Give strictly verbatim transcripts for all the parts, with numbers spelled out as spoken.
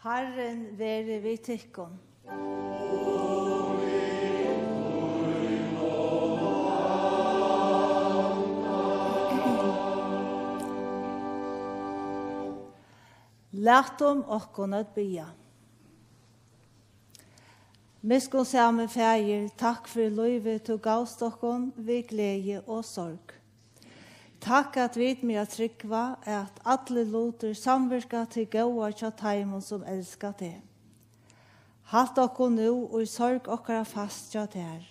Harrin veri við tykkum. Latum okkum at biðja. Miskunnsami Faðir, takk fyri lívið, tú gavst okkum við gleði og sorg. Takk, at vit mega trúgva, at allir lutir samvirka til góða hjá teimum, sum elska teg. Halt okkum nú í sorg okkara fast hjá tær.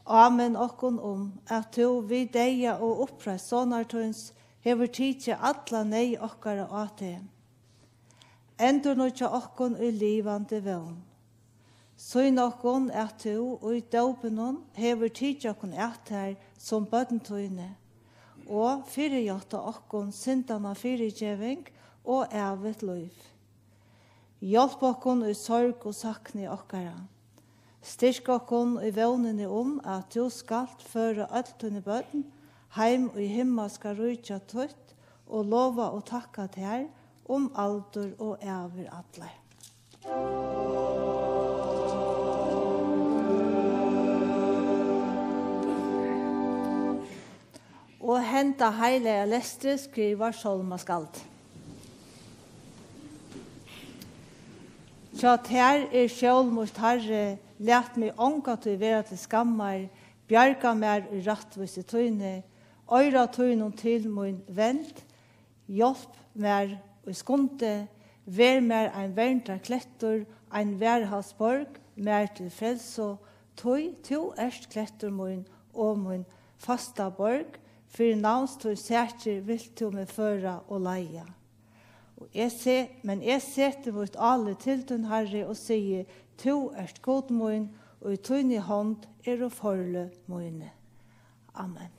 Áminn okkum um, at tú við deyða og uppreisn Sonar tíns hevur tikið alla neyð okkara á teg. Endurnýggja okkum í livandi vón. Sýn okkum, at tú í dópinum hevur tikið okkum at tær sum børn tíni, og fyrijátta okkum syndanna fyrigeving og ævigt lív. Hjálp okkum í sorg og sakni okkara. Styrk okkum í vónini um, at tú skalt føra øll tíni børn heim í himmalska ríki títt, og lova og takka tær um aldur og ævir allar. Og henda heilaga lestri skrivar sálmaskald. Hjá tær er skjól mítt, Harri, lat meg ongantíð vera til skammar, bjarga mær í rættvísi tíni, oyra tínum til mín vend, hjálp mær í skundi, ver mær ein verndarklettur, ein varðhaldsborg mær til frelsu, tí tú ert klettur mín og mín fasta borg, fyri navns tíns sakir vilt tú meg føra og leiða. Og eg se-, men eg seti mítt álit til tín, Harri, og sigi: Tú ert Gud mín, og í tíni hond eru forløg míni. Amen.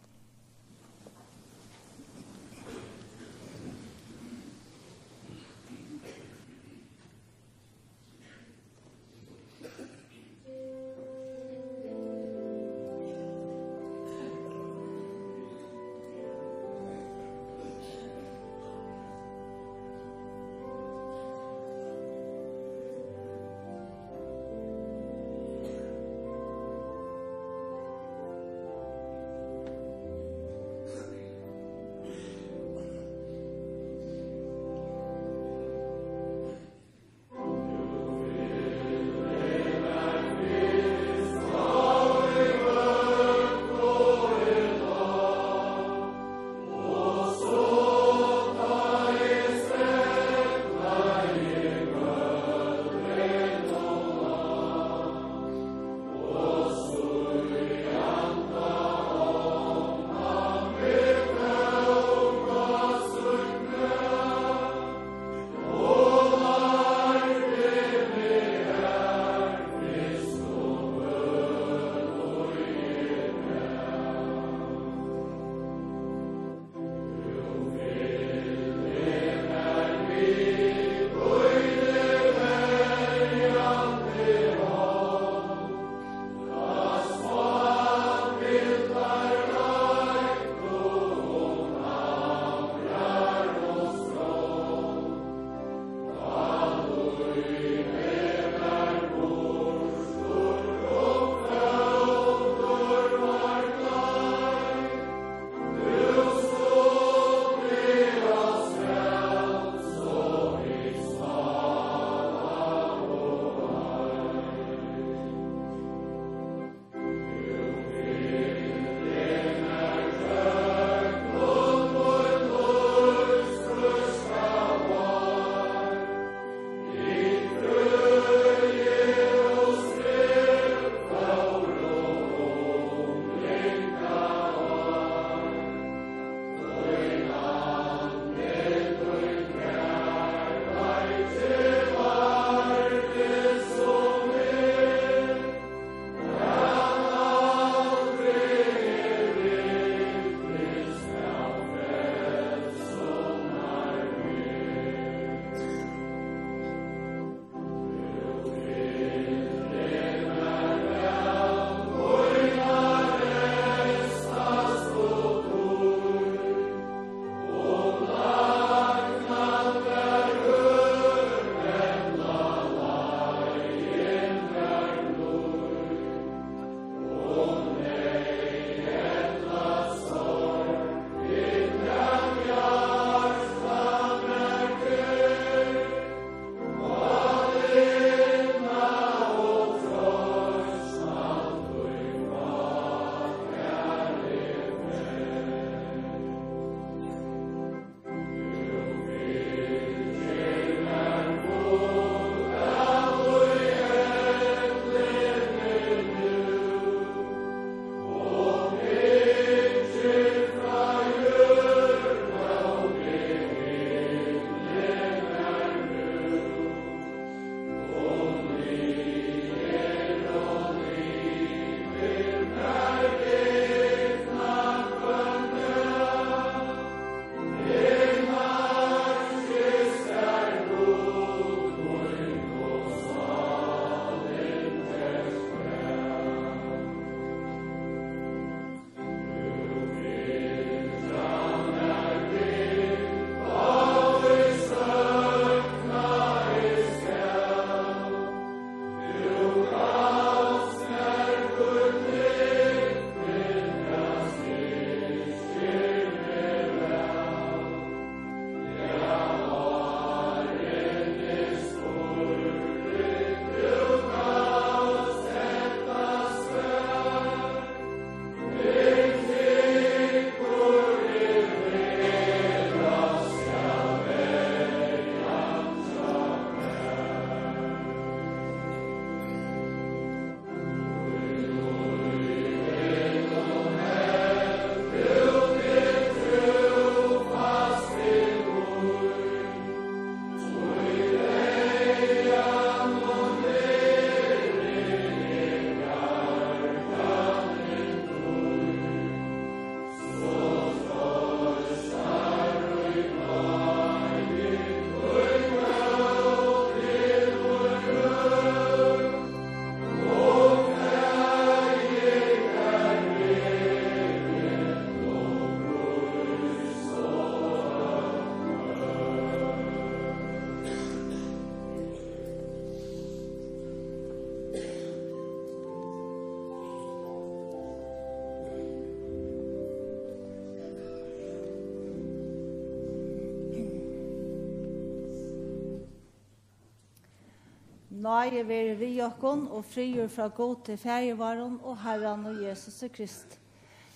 Náði veri við okkum og friður frá Gudi Faðir várum og Harranum Jesusi Krist.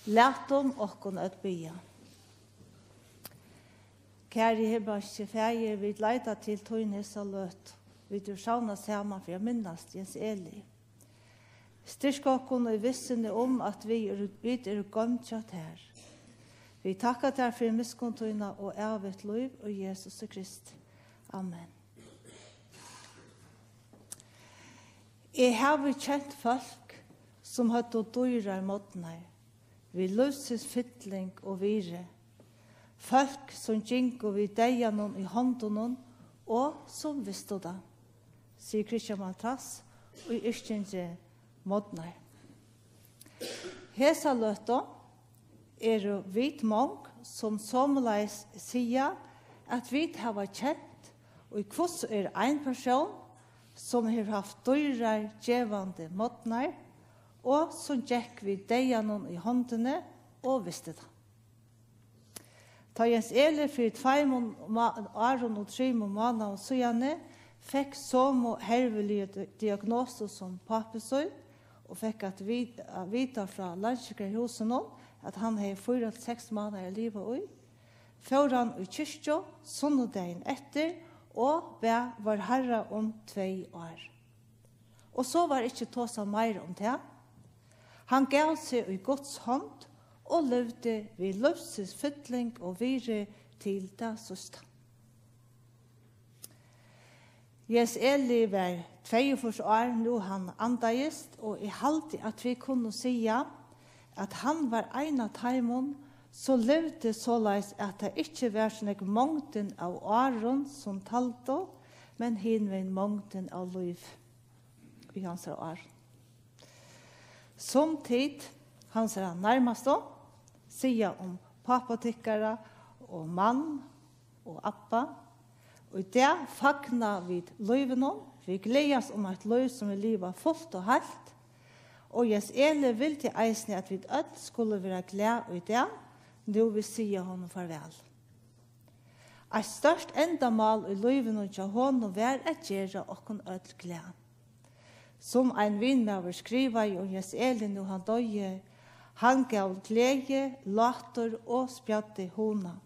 Latum okkum øll biðja. Kæri himmalski Faðir, vit leita til tín hesa løtu. Vit eru savnað saman fyri at minnast Jens Eli. Styrk okkum í vissuni um, at vit eru, vit eru goymd hjá tær. Vit takka tær fyri miskunn tína og ævigt lív í Jesusi Krist. Amen. Eg havi kent fólk, sum høvdu dýrar modnar, við lívsins fylling og virði. Fólk, sum gingu við deyðanum í hondunum og sum vistu tað, sigur Christian Matras í yrkingi Modnar. Hesa løtu eru vit mong, sum somuleiðis siga, at vit hava kent, í hvussu er ein persón, sum hevur havt dýrar, gevandi modnar, og sum gekk við deyðanum í hondini og visti tað. Tá Jens Eli fyri tveimum má-, árum og trimum mánaðum síðani fekk somu herviligu di-, diagnosu sum pápi sín og fekk at vit-, at vita frá Landssjúkrahúsinum, at hann hevði fýra til seks mánaðir at liva í, fór hann í kirkju sunnudagin eftir og bað Várharra um tvey ár. Og so var ikki tosað meira um tað. Hann gav seg í Guds hond og livdi við lívsins fylling og virði til tað síðsta. Jens Eli var tveyogfýrs ár, nú hann andaðist, og eg haldi, at vit kunnu siga, at hann var ein av teimum, sum livdi soleiðis, at tað ikki var so nógv mongdin av árum, sum taldu, men hinvegin mongdin av lív í hansara ár. Sum tit, hansara nærmastu, siga um pápa tykkara og mann og abba, í dag fagna vit lívinum, vit gleðast um eitt lív, sum er livað fult og heilt, og Jens Eli vildi eisini, at vit øll skulu vera glað í dag, nú vit siga honum farvæl. Eitt stórt endamál í lívinum hjá honum var at gera okkum øll glað. Sum ein vinmaður skrivaði um Jens Eli, nú hann doyði: "Hann gav gleði, látur og spjaddi hugna.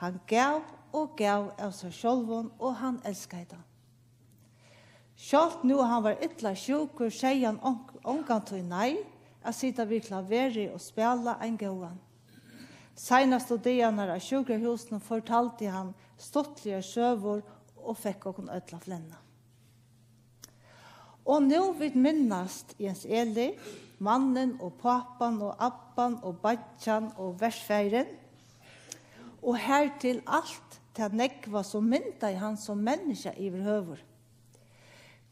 Hann gav og gav av sær sjálvum, og hann elskaði tað." Sjálvt nú hann var illa sjúkur, segði hann ong-, ongantíð nei at sita við klaverið og spæla ein góðan. Seinastu dagarnar á sjúkrahúsinum fortaldi hann stuttligar søgur og fekk okkum øll at flenna. Og nú vit minnast Jens Eli, mannin og pápan og abban og beiggjan og verfaðirin, og hertil alt tað nógva, sum myndaði hann sum menniskja yvirhøvur,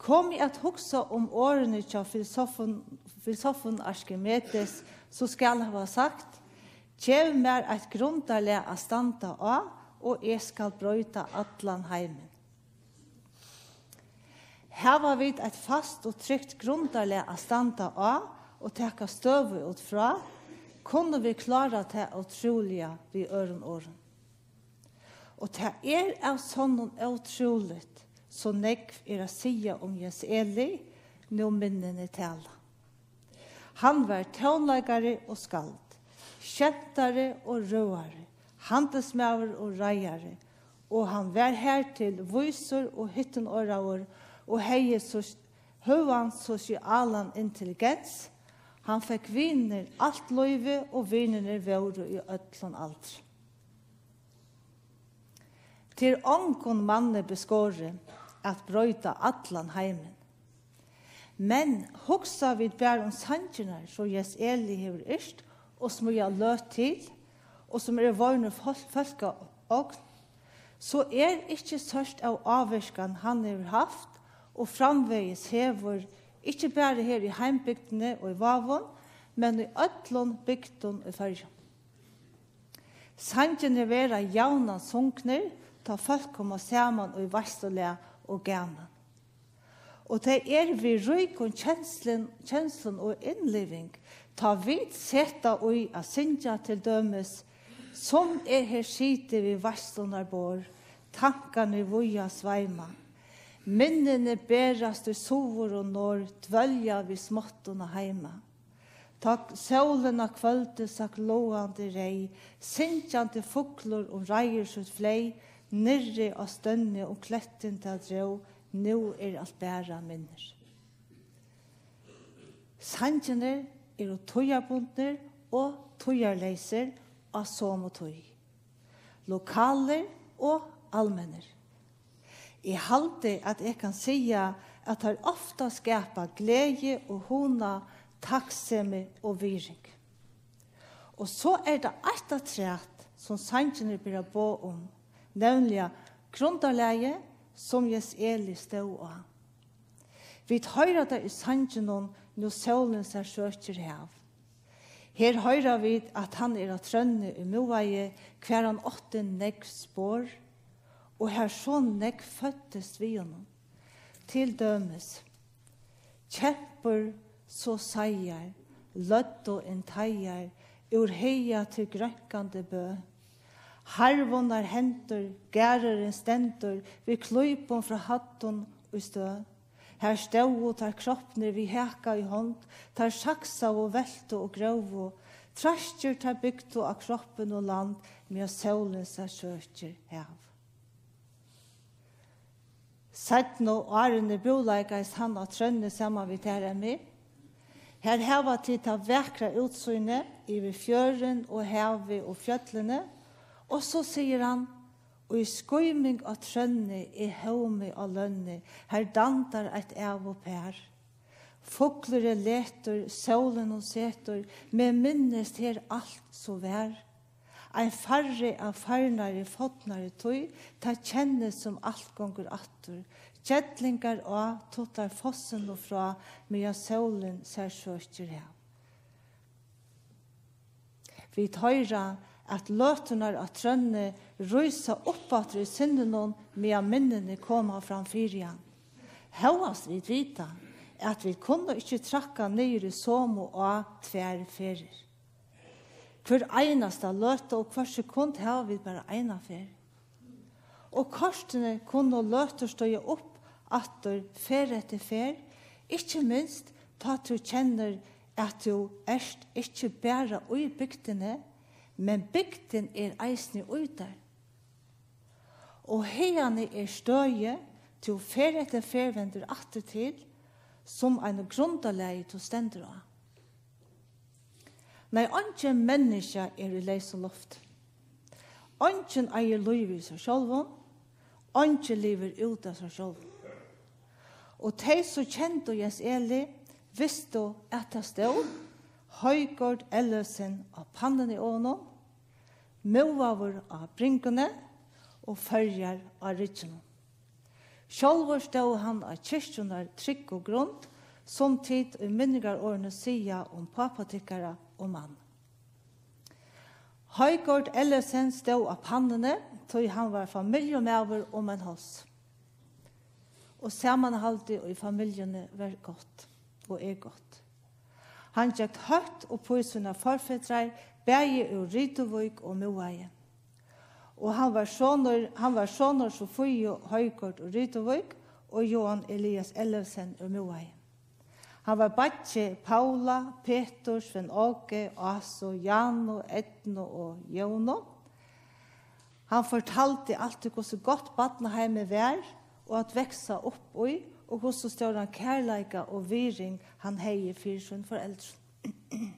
kom eg at hugsa um orðini hjá filosofin, filosofin Arkimedes, sum skal hava sagt: "Gev mær eitt grundarlag at standa á, og eg skal broyta allan heimin." Hava vit eitt fast og trygt grundarlag at standa á og taka støðu út frá, kunnu vit klára tað ótrúliga, við øðrum orðum. Og tað er av sonnum ótrúligt, so nógv er at siga um Jens Eli, nú minnini tala. Hann var tónleikari og skald, skemtari og røðari, handilsmaður og reiðari, og hann var hertil vísur og hittinorðaður og hevði so, høgan sosialan intelligens. Hann fekk vinir alt lívið, og vinirnir vóru í øllum aldri. Tað er ongum manni beskorið at broyta allan heimin. Men hugsa vit bara um sangirnar, sum Jens Eli hevur yrkt og smíðað løg til, og sum eru vorðnir fól-, fólkaogn, so er ikki sørt av ávirkan, hann hevur havt og framvegis hevur, ikki bara her í heimbygdini og í Vágum, men í øllum bygdum í Føroyum. Sangirnir verða javnan sungnir, tá fólk koma saman í veitslulag og gaman. Og tað er við ríkum kenslum, kenslum og innliving, tá vit seta í at syngja til dømis: "Sum eg her siti við veitslunnar borð, tankarnir víða sveima. Minnini berast í suður og norð, dvølja við smáttuna heima. Tá sólin á kvøldi sá logandi reyð, syngjandi fuglur um reiður sítt fleyg, niðri á støðni um klettin tað dró, nú er alt bara minnir. Sangirnir eru tíðarbundnir og tíðarleysir á somu tíð, lokalir og almennir. Eg haldi, at eg kann siga, at teir ofta skapa gleði og hugna, takksemi og virðing. Og so er tað eitt afturat, sum sangirnir bera boð um, nevniliga grundarlagið, sum Jes Eli stóð á. Vit hoyra tað í sanginum, Nú sólin sær søkir hav. Her hoyra vit, at hann er á trøðni í Miðvági, hvar hann átti nógv spor, og har so nógv føddist við honum. Til dømis, kempur so seigar, løddu inn teigar, úr haga til grønkandi bø. Harvunnar hendur, garðurin stendur, við klípum frá hæddum í støð. Har stóðu teir kropnir við haka í hond, teir saksaðu og veltu og gróvu, traskir teir bygdu á kroppin og land, meðan sólin sær søkir hav. Seinnu árini búleikaðist hann á trøðni saman við tær, Emmy. Her hava tit tað vakra útsýnið yvir fjørðin og havið og fjøllini, og so sigur hann, Í skýming á trøðni, eg hómi á lønni, har dandar eitt ævupar. Fuglur er letur, sólin hon setur, meg minnist her alt so væl. Ein farri av farnari, fornari tíð, tað kennist sum alt gongur aftur. Gellingar á, tutlar fossin og frá, meðan sólin sær søkir hav. Vit hoyra, at løturnar á trøðni rísa upp aftur í sinninum, meðan minnini koma fram fyri hann. Hóast vit vita, at vit kunnu ikki traðka niður í somu á tvær ferðir. Hvør einasta løta og hvørt sekund hava vit bara eina ferð. Og kortini kunnu løtur stíga upp aftur ferð eftir ferð, ikki minst tá tú kennir, at tú ert ikki bara í bygdini, men bygdin er eisini í tær. Og haðani er støðið, tú ferð eftir ferð vendir aftur til, sum ein grundarlagi tú stendur á. Nei, eingin menniskja er í leysum lofti. Eingin eigur lívið í sær sjálvum, eingin livir út av sær sjálvum. Og tey, sum kendu Jens Eli, vistu, at tað stóð Højgaard Ellefsen á pannuni á honum, Miðvágur á bringuni og Føroyar á rygginum. Sjálvur stóð hann á kirkjunnar tryggu grund, sum tit í minningarorðini siga um pápa tykkara og mann. Højgaard Ellefsen stóð á pannuni, tí hann var familjumaður um ein háls. Og samanhaldið í familjuni var gott og er gott. Hann gekk høgt upp í sínar forfedrar, bæði úr Rituvík og Miðvági. Og hann var sonur, hann var sonur Sofíu Højgaard úr Rituvík og Johan Elias Ellefsen úr Miðvági. Hann var beiggi Paula, Petur, Svein Áki, Ásu, Janu, Ednu og Jónu. Hann fortaldi altíð, hvussu gott barnaheimið var og at vaksa upp í, og hvussu stóran kærleika og virðing hann hevði fyri sínum foreldrum.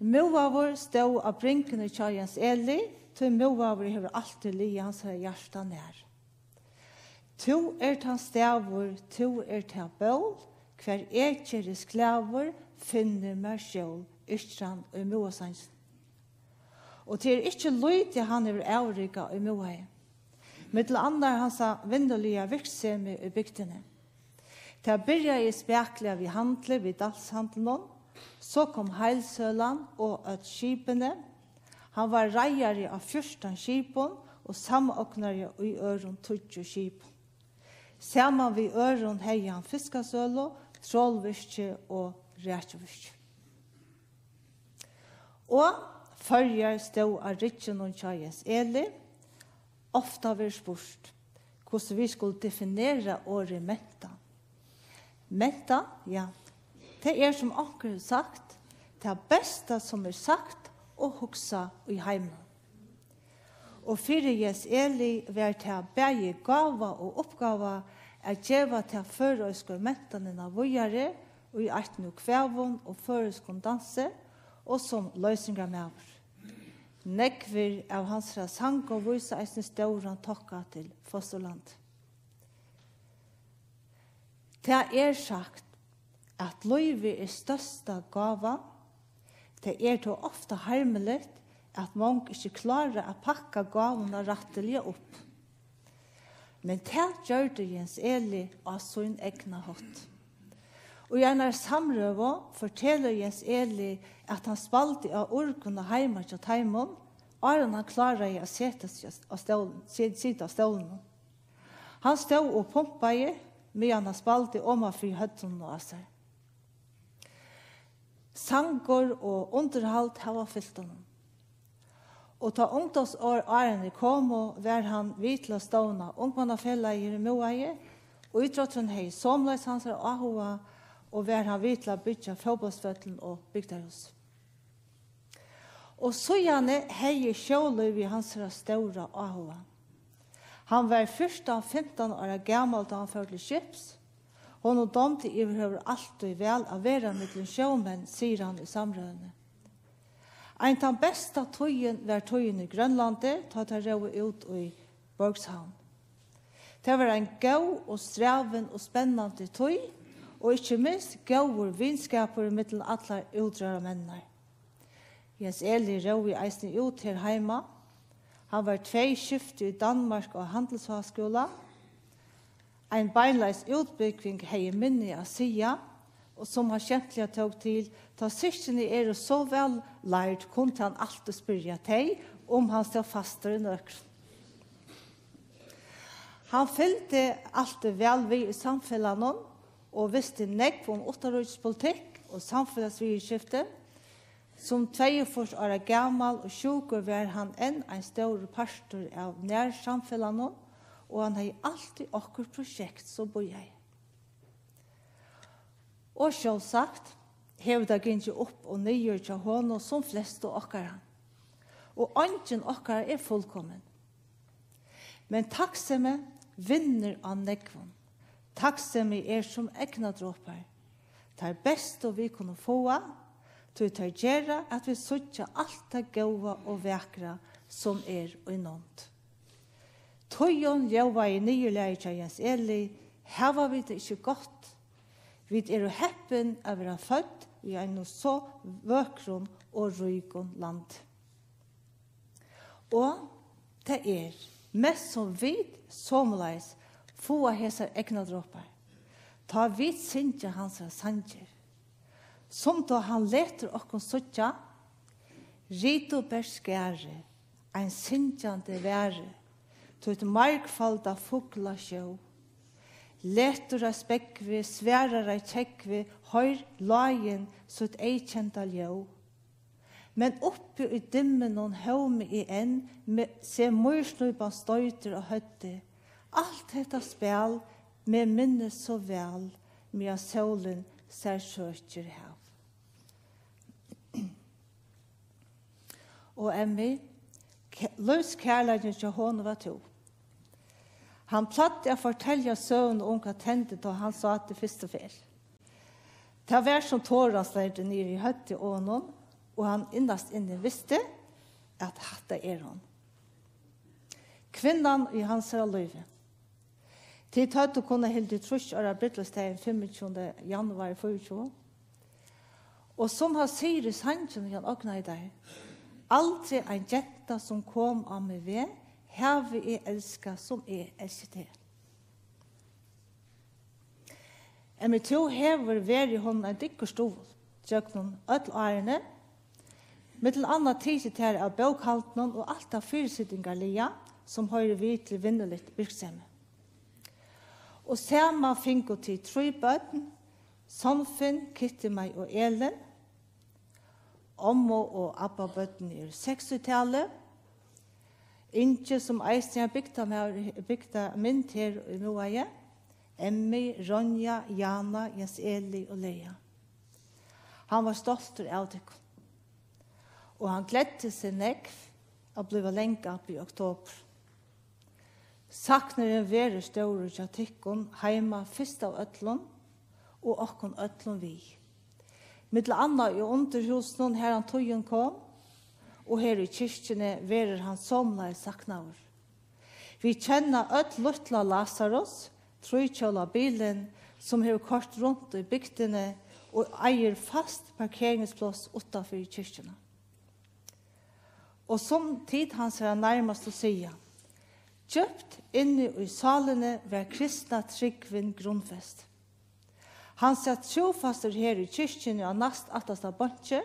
Miðvágur stóð á bringuni hjá Jens Eli, tí Miðvágur hevur altíð ligið hansara hjarta nær. Tú ert tann staður, tú ert tað ból, hvar eg gerist glaður, finnur mær skjól, yrkir hann í Miðvágssanginum. Og tað er ikki lítið, hann hevur avrikað í Miðvági. Millum annað hansara vinnuliga virksemi í bygdini. Tað byrjaði spakuliga við handli við Dalshandlinum, so kom heilsølan og øll skipini. Hann var reiðari á fjúrtan skipum og samognari í øðrum tíggju skipum. Saman við øðrum hevði hann fiskasølu, trolvirki og rækjuvirki. Og Føroyar stóð á rygginum hjá Jens Eli. Ofta verður spurt, hvussu vit skulu definera orðið mentan. Mentan, ja, tað er, sum onkur hevur sagt, tað besta, sum er sagt og hugsað í heiminum. Og fyri Jens Eli var tað bæði gáva og uppgáva at geva ta føroysku mentanina víðari í eitt nú kvæðum og føroyskum dansi og sum loysingarmaður. Nógvir av hansara sangum vísa eisini stóran tokka til fosturland. Tað er sagt, at lívið er størsta gáva. Tað er tó ofta harmiligt, at mong ikki klára at pakka gávuna rættiliga upp. Men tað gjørdi Jens Eli á sín egna hátt. Í einari samrøðu fortelur Jens Eli, at hann spældi á urguna heima hjá teimum, áðrenn hann kláraði at seta seg á stól-, si-, sita á stólinum. Hann stóð og pumpaði, meðan hann spældi oman fyri høvdinum á sær. Sangur og undirhald hava fylgt honum. Og tá ungdómsár-, árini komu, var hann við til at stovna Ungmannafelagið her í Miðvági. Ítrótturin hevði somuleiðis hansara áhuga, og var hann við til at byggja fótbóltsvøllin og bygdarhús. Og síðani hevði sjólívið hansara stóra áhuga. Hann var fjúrtan, fimtan ára gamal, tá hann fór til skips. Honum dámdi yvirhøvur altíð væl at vera millum sjómenn, sigur hann í samrøðuni. Ein tann besta tíðin var tíðin í Grønlandi, tá teir róðu út í Borgshavn. Tað var ein góð og strævin og spennandi tíð, og ikki minst góður vinskapur millum allar útróðrarmenninar. Jens Eli róði eisini út her heima. Hann var tvey skifti í Danmark á handilsháskúla. Ein beinleiðis útbúgving hevði minni at siga, og sum hann skemtiliga tók til, tá systkini eru so væl lærd, kundi hann altíð spyrja tey, um hann stóð fastur í nøkrum. Hann fylgdi altíð væl við í samfelagnum og visti nógv um uttanríkispolitikk og samfelagsviðurskifti. Sum tveyogfýrs ára gamal og sjúkur var hann enn ein stórur partur av nærsamfelagnum, og hann hevði altíð okkurt prosjekt sum bíðaði. Og sjálvsagt hevur tað gingið upp og niður hjá honum sum flestu okkara, og eingin okkara er fullkomin. Men takksemi vinnur á nógvum. Takksemi er sum eygnadropar, teir bestu vit kunnu fáa, tí teir gera, at vit síggja alt tað góða og vakra, sum er í nánd. Tíðin ljóðaði niðurlagið hjá Jens Eli: Hava vit tað ikki gott? Vit eru heppin at vera fødd í einum so vøkrum og ríkum landi. Og tað er mest, sum vit somuleiðis fáa hesar eygnadropar, tá vit syngja hansara sangir, sum tá hann letur okkum síggja: Rit tú bert skarið, ein syngjandi varið, títt margfalda fuglasjó. Letur á spógvi, svarar á tjógvi, hoyr lágin sítt eyðkenda ljóð. Men uppi í dimmunum hómi eg enn, me-, seg mýrsnípan stoytir á høvdið. Alt hetta spæl, meg minnist so væl, meðan sólin sær søkir hav. Og Emmy, ke-, lívskærleikin hjá honum var tú. Hann plagdi at fortelja søguna um, hvat hendi, tá hann sá teg fyrstu ferð. Tað var, sum toran sleingdi niður í høvdið á honum, og hann innast inni visti, at hatta er hon. Kvinnan í hansara lívi. Tit høvdu kunnað hildið trýss ára brúdleypsdagin fimmogtjúgunda januar fýraogtjúgu. Og sum hann sigur í sanginum, Jan Ognaidar: Aldri ein genta, sum kom á meg veg, havi eg elskað, sum eg elski teg. Emmy, tú hevur verið honum ein dyggur stuðul gjøgnum øll árini, millum annað tikið tær av bókhaldinum og alt tað fyrisitingarliga, sum hoyrir við til vinnuligt virksemi. Og saman fingu tit trý børn, Sonfinn, Kitty Maj og Elin. Ommu og abbabørnini eru seks í tali. Ingi, sum eisini er bygdarmaður, bygdarmynd her í Miðvági, Emmy, Ronja, Jana, Jens Eli og Lea. Hann var stoltur av tykkum, og hann gleddi seg nógv at blíva langabbi í oktobur. Saknurin verður stórur hjá tykkum heima, fyrst av øllum, og okkum øllum við. Millum annað í undirhúsinum, har hann tíðin kom, og her í kirkjuni verður hann somuleiðis saknaður. Vit kenna øll lítla Lasarus, tríhjóla bilin, sum hevur koyrt runt í bygdini og eigur fast parkeringspláss uttanfyri kirkjuna. Og sum tit hansara nærmastu siga, djúpt inni í sálini var kristna trúgvin grundfest. Hann sat trúfastur her í kirkjuni á næst aftasta bonki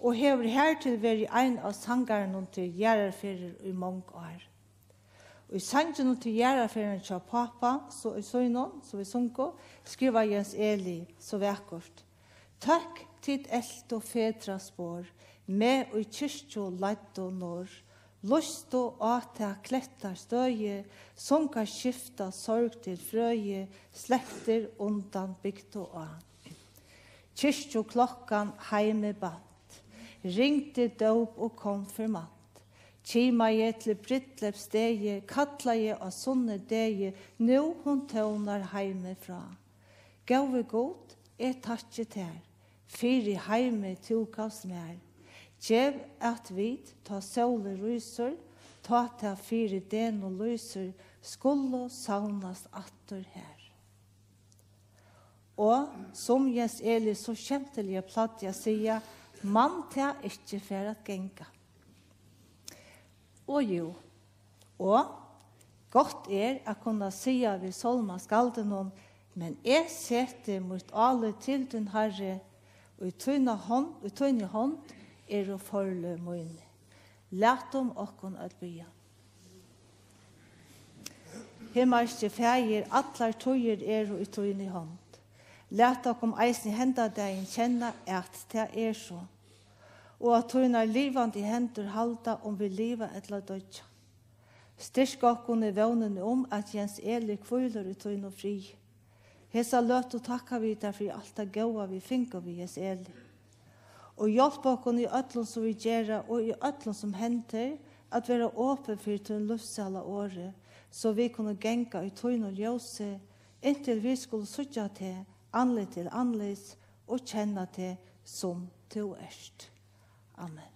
og hevur hartil verið ein av sangarunum til jarðarferðir í mong ár. Í sanginum til jarðarferðina hjá pápa, so í sínum, sum vit sungu, skrivar Jens Eli so vakurt: Tøkk tit eltu feðra spor, meg í kirkju leiddu norð, lýstu á tað klettar støði, sungu skifta sorg til frøði, slektir undan bygdu á. Kirkjuklokkan heimi bant, ringdi dóp og konfirmant, kimaði til brúdleypsdegi, kallaði á sunnudegi, nú hon tónar heimi frá. Góði Gud, eg takki tær, fyri heimið tú gavst mær. Gev, at vit, tá sólin rísur, tá tað fyri degnum lýsir, skulu savnast aftur her. Og sum Jens Eli so skemtiliga plagdi at siga, man tað ikki fara at ganga. Og jú, og gott er at kunna siga við sálmaskaldinum: Men eg seti mítt álit til tín, Harri, í tína hond, í tíni hond eru forløg míni. Latum okkum øll biðja. Himmalski Faðir, allar tíðir eru í tíni hond. Lat okkum eisini henda dagin kenna, at tað er so, og at tínar livandi hendur halda, um vit liva ella doyggja. Styrk okkum í vónini um, at Jens Eli hvílir í tínum friði. Hesa løtu takka vit tær fyri alt tað góða, vit fingu við Jens Eli. Og hjálp okkum í øllum, sum vit gera, og í øllum, sum hendir, at vera opin fyri tín lívssæla orði, so vit kunnu ganga í tínum ljósi, inntil vit skulu síggja teg andlit til andlits og kenna teg, sum tú ert. Amen.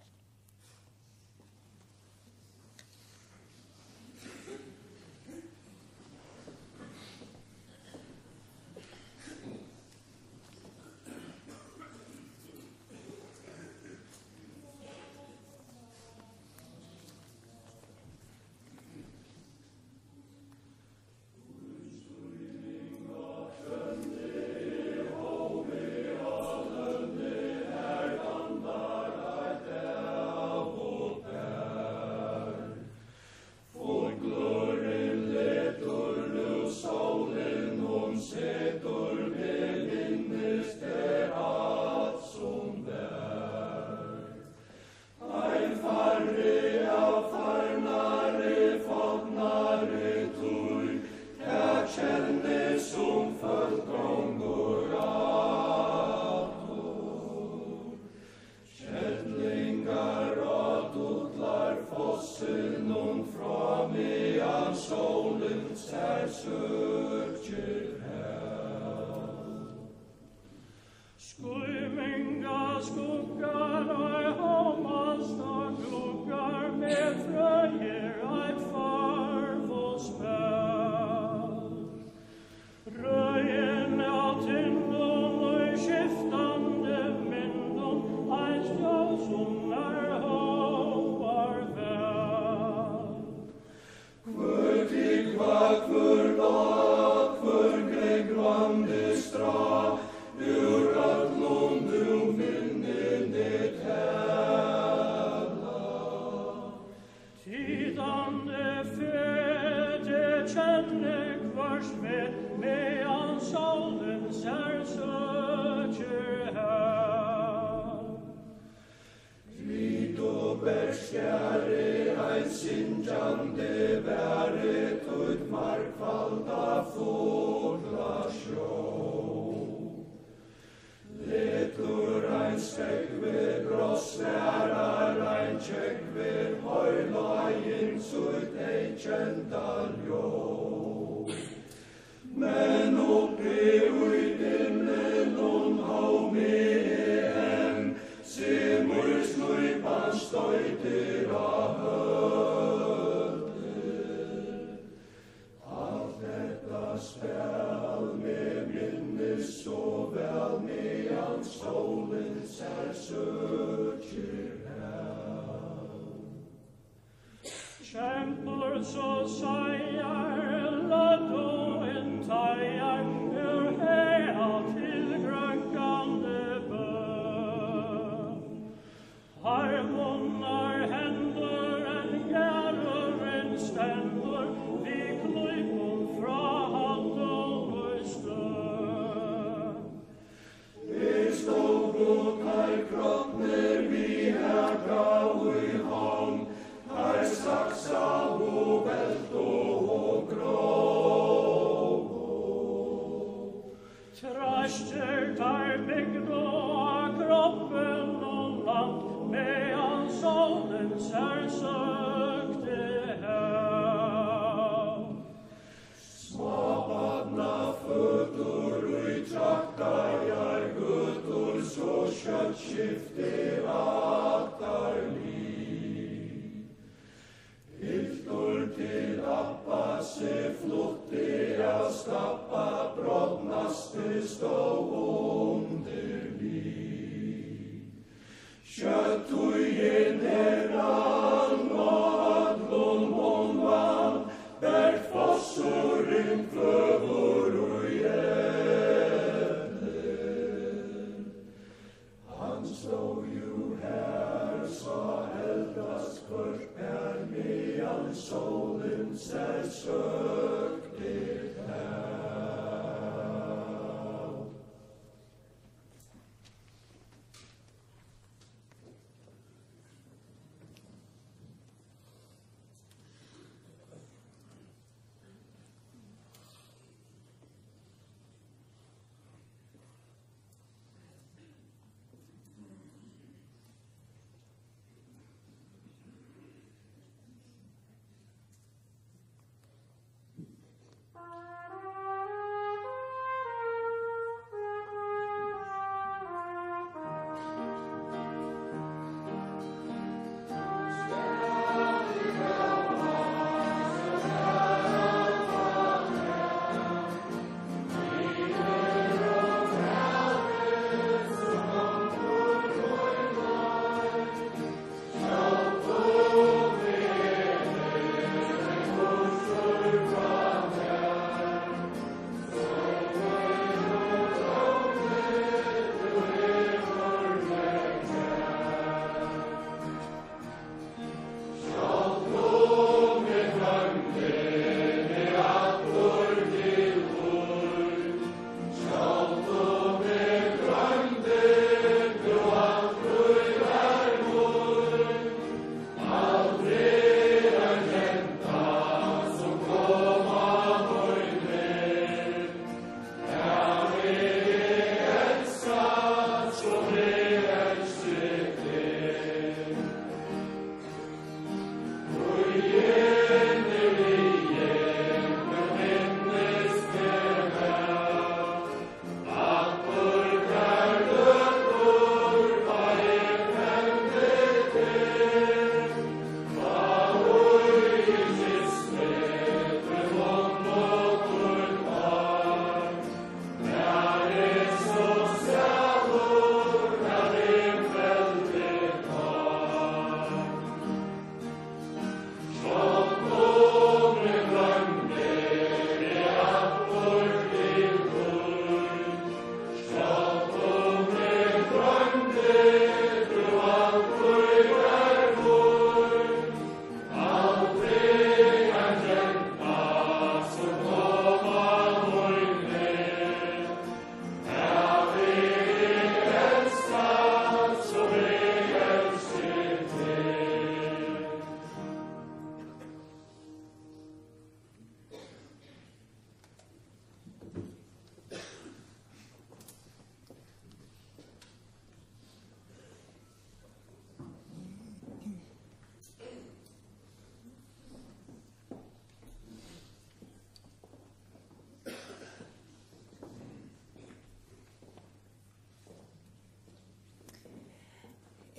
Ein færri av farnari, fornari tíð, tað kenni sum fólk gongur aftur. Kellingar á dullar fossinum frá, meðan sólin sær søkir av. Skýminga skuggar og hómasta gluggar, meg frøir eitt farvusmæl. Røðin av tindum í skiftandi myndum, eitt ljóð sum mær hóvar væl. Hvør túgva, hvør blátt, hvør glógvandi strá, úr øllum nú minnini tala. sítt eyðkenda ljóð. Men uppi í dimmunum hómi eg enn, sum í snýpan stoytir á høvdið. Alt hetta spæl meg minnist so væl, meðan sólin sær søkir av. Kempur so seigar, løddu inn teigar, úr hav til grønkandi bø. Harmunnar hendur enn garðurin stendur, við klípum frá Hallum í støð. Vit stóðu teir kropnir við haka í hond, teir saksaðu, veltu og gróvu. Treistir teir bygdu á kroppinum land, meðan sólin sær søkti av. Smábarnaføtur í traktaðar gøtur, so skjótt skifti ættarlið. Piltur til abba seg flutti av stabba, brotnasti stóð undir lið. Skjótt tíðin er rann og øllum hon vann, bert fossurin kvøður í elli. Hann stóð jú har, sá eldast hvørt har, meðan sólin sær søkti av.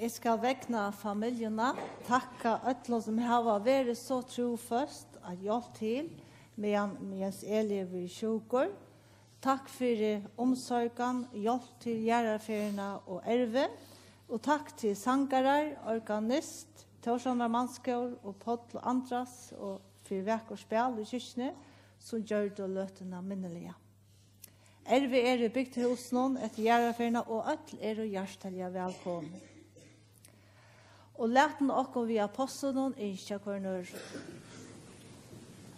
Eg skal vegna familjuna takka øllum, sum hava verið so trúføst at hjálpt til, meðan Jens Eli hevur verið sjúkur. Takk fyri umsorgan, hjálp til jarðarferðina og ervið. Og takk til sangarar, organist, Tórshavnar mannskór og Páll og Andras og fyri vakurt spæl í kirkjuni, sum gjørdu løtuna minniliga. Ervið er í bygdarhúsinum eftir jarðarferðina, og øll eru hjartaliga vælkomin. Og latin okkum við ápostlunum ynskja hvørjum øðrum,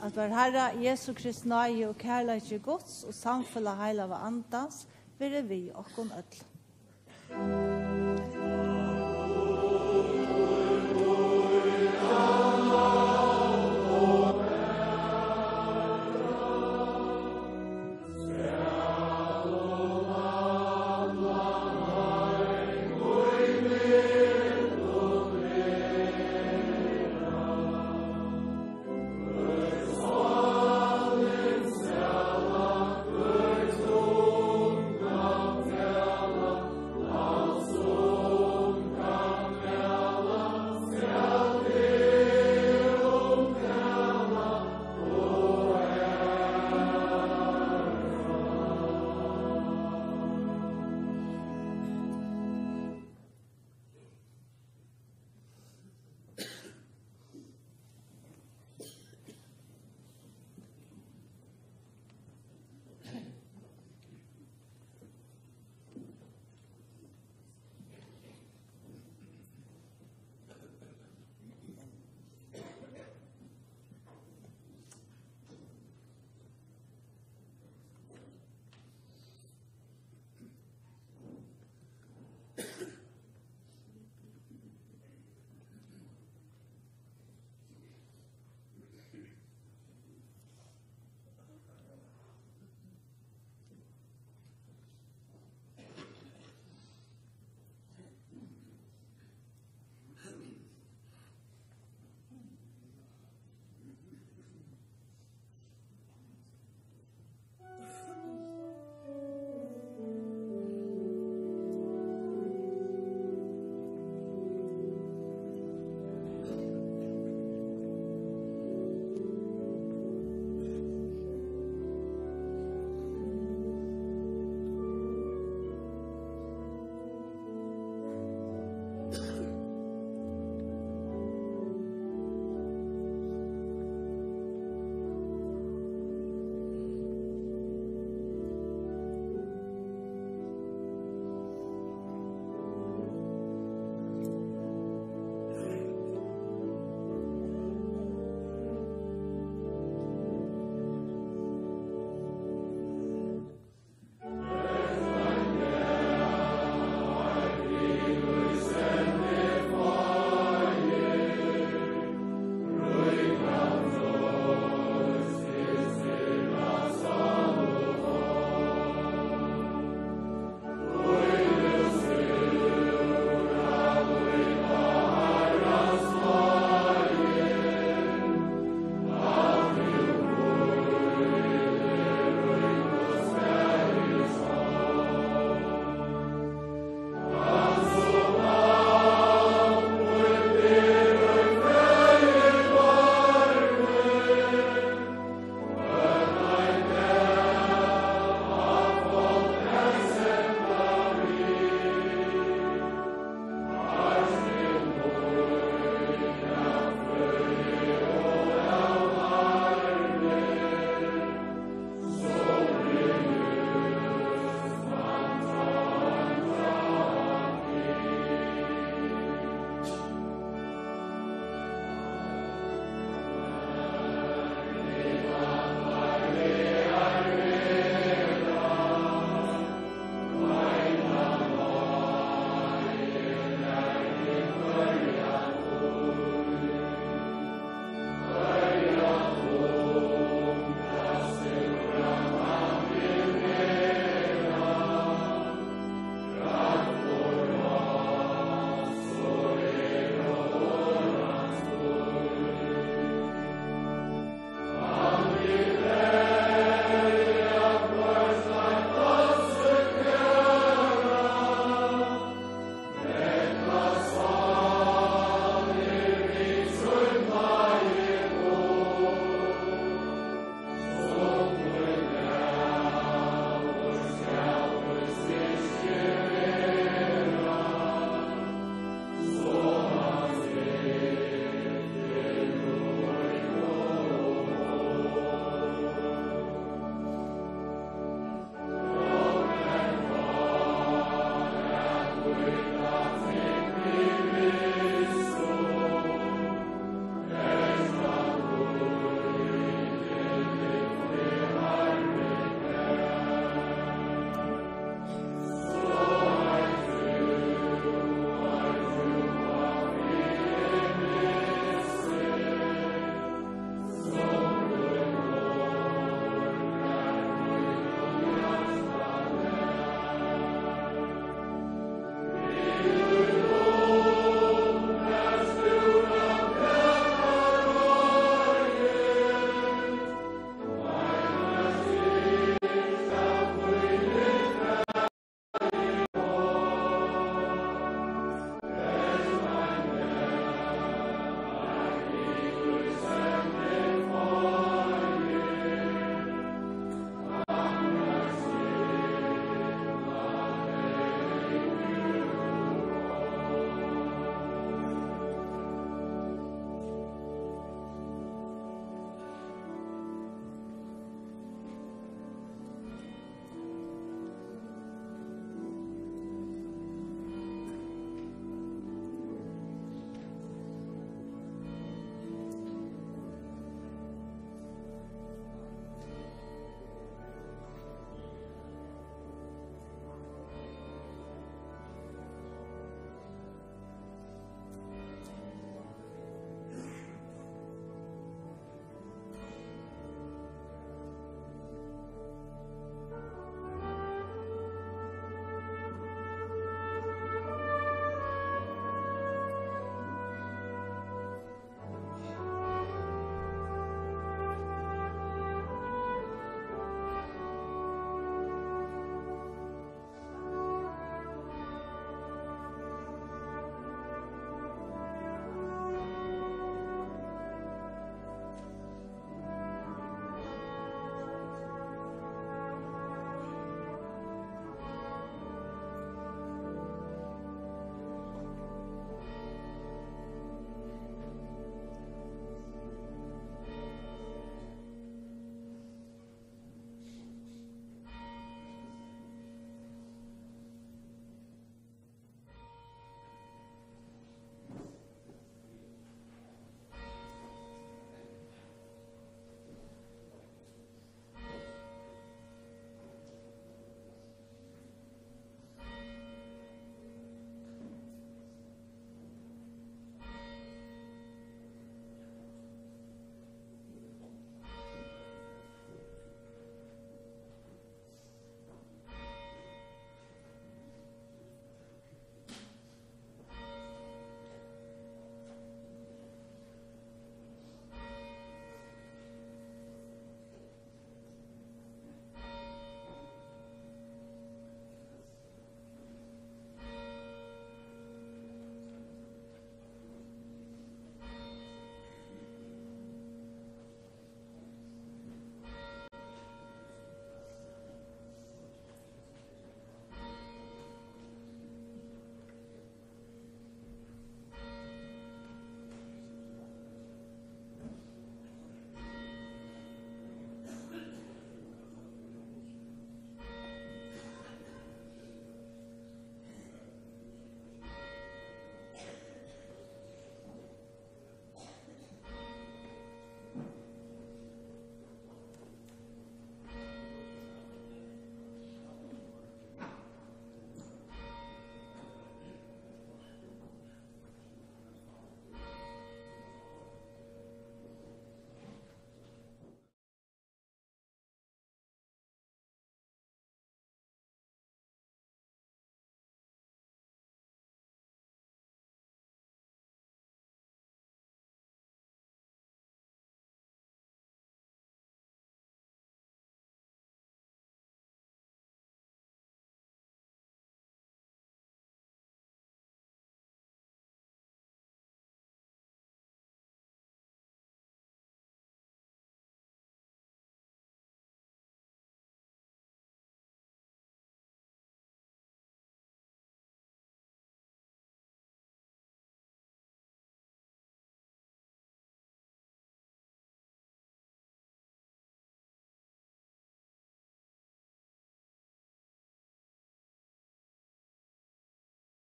at vár Harra Jesu Krists náði og kærleiki Guds og samfelag Heilaga Andans verði við okkum øll.